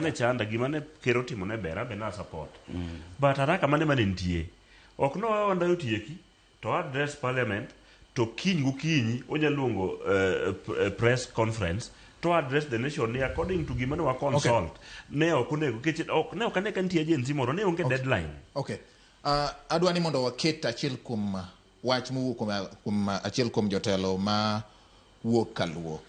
Ne chanda gima ne ker otimo ne ber abe na support. But haraka mane mane nitie. Ok no wandayo tieki to address parliament to kiny gokinyi onya luongo press conference to address the nation ni according to gima ne wa consult. Ne ok onego nikech ok ne ok ane ka nitie agency moro ne onge deadline. Okay. Adwa ni mondo waket achiel kuom wach mowuok kuom achiel kuom jotelo ma wuok kaluo.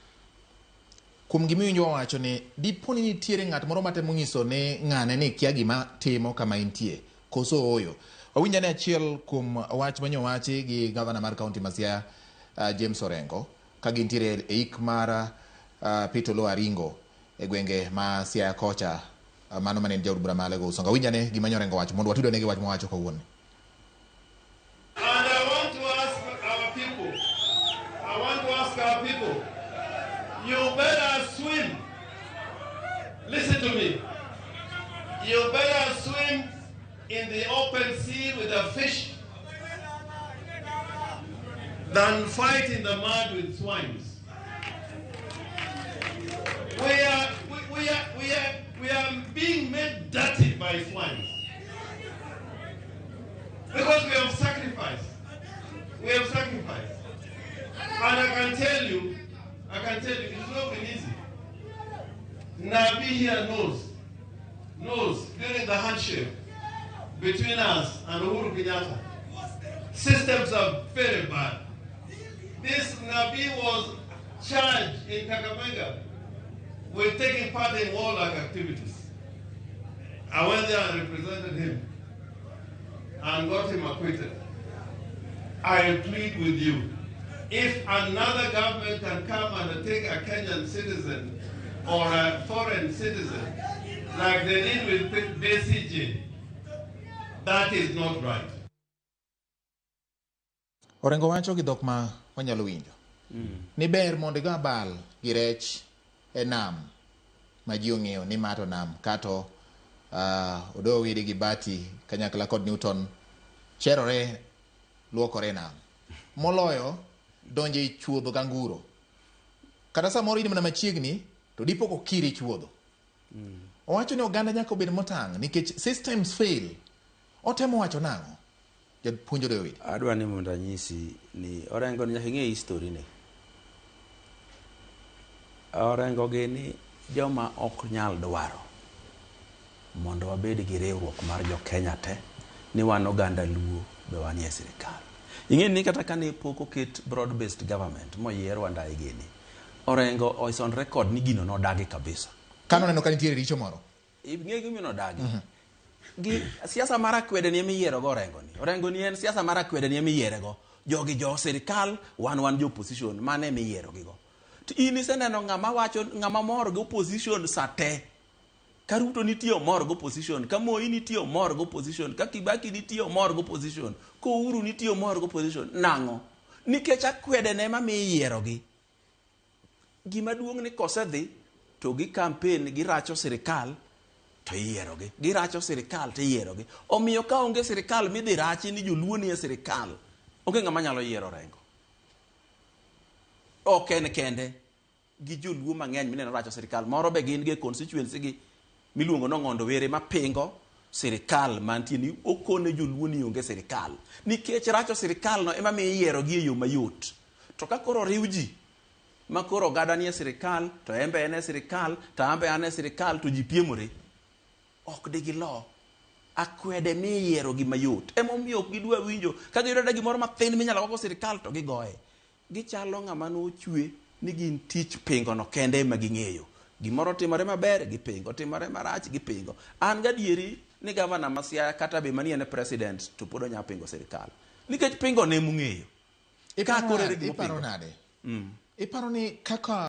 Kuom gima iwinjo wawacho ni dipo ni nitiere ng'at moro matemo nyiso ni ng'ane ni kia gima timo kama intie koso ooyo. Wawinj ane achiel kuom wach manyo wachi gi gavana mar kaunti ma Siaya James Orengo ka gintiere e ik mar Peter Oloo Aringo e gwenge ma Siaya kocha mano mane en jaod bura ma Alego Usonga. Winj ane gima nyo Orengo wacho mondo watudane gi wach mowacho kawuono. And I want to ask our people, I want to ask our people, you better swim. Listen to me. You better swim in the open sea with a fish than fight in the mud with swines. We are being made dirty by swines. Because we have sacrificed. We have sacrificed. And I can tell you, it's not been easy. Nabi here knows during the handshake between us and Uhuru Kenyatta, systems are very bad. This Nabi was charged in Kakamega with taking part in warlike activities. I went there and represented him and got him acquitted. I plead with you, if another government can come and take a Kenyan citizen or a foreign citizen, like they did with BCG, that is not right. Orengo wacho gi dhok ma wanyalo winjo. Ni ber mondo igo abal gi rech e nam ma ji ong'eyo ni ma to nam kato Odoyo Widi gi Bati kanyakla kod Newton cherore luokore e nam moloyo donjo e chuodho ganguro. Kata samoro in mana machiegni to dipo kokiri e chuodho. Owacho ni oganda nyaka obed motang' nikech systems fail. Otemo wacho nang'o? Japuonj Odoyo Widi. Adwa ni mondo anyisi ni Orengo ni nyaka ing'e history ne. Orengo gi ni joma ok nyal dwaro mondo wabed gi riwruok mar jo Kenya te ni wan oganda Luo be wanie sirikal. Ing'e ni kata kane pok oket broad based government moyier Wandayi gini, Orengo is on record ni gino nodagi kabisa. Kano neno ka nitiere richo moro. Ing'e gimomiyo nodagi. Gi siasa mar akwede ni emiyiero go Orengo ni. Orengo ni en siasa mar akwede ni emiyiere go. Jogi jo sirikal, wan jo opposition, mano emiyiero gi go. To in iseneno ng'ama wacho, ng'ama mor gi opposition sa te. Ka Ruto nitie omor gi opposition, ka Moi nitie omor gi opposition, ka Kibaki nitie omor gi opposition, ka Uhuru nitie omor gi opposition. Nang'o? Nikech akwede ne ema miyo iyiero gi. Gima duong' ni kosedhi to gi campaign giracho sirikal to iyiero gi. Giracho sirikal to iyiero gi. Omiyo ka onge sirikal midhi rachi ni joluo nie sirikal, onge ng'ama nyalo yiero Orengo. Ok en kende, gi joluo mang'eny mineno racho sirikal. Moro be gin gi e constituency gi miluongo ni Ong'ondo Were mapingo sirikal mantie ni okone joluo ni onge sirikal. Nikech racho sirikal no ema miyo iyiero gi e yo mayot. To ka koro oriw ji ma koro oganda nie sirikal to en be en e sirikal to an be an e sirikal to ji piemore, ok digilo. Akwede miyiero gi mayot. Emomiyo ok gidwa winjo. Ka giyudo ada gimoro mathin minyalo gogo sirikal to gigoye. Gichalo ng'ama nochwe ni gin tich pingo no kende ema ging'eyo. Gimoro timore maber, gipingo. Timore marach, gipingo. An gadieri ni gavana ma Siaya kata be manie ne president to pod onya pingo sirikal. Nikech pingo ne emong'eyo. Ka koro ere gima Iparo opingo? nade? Iparo ni kaka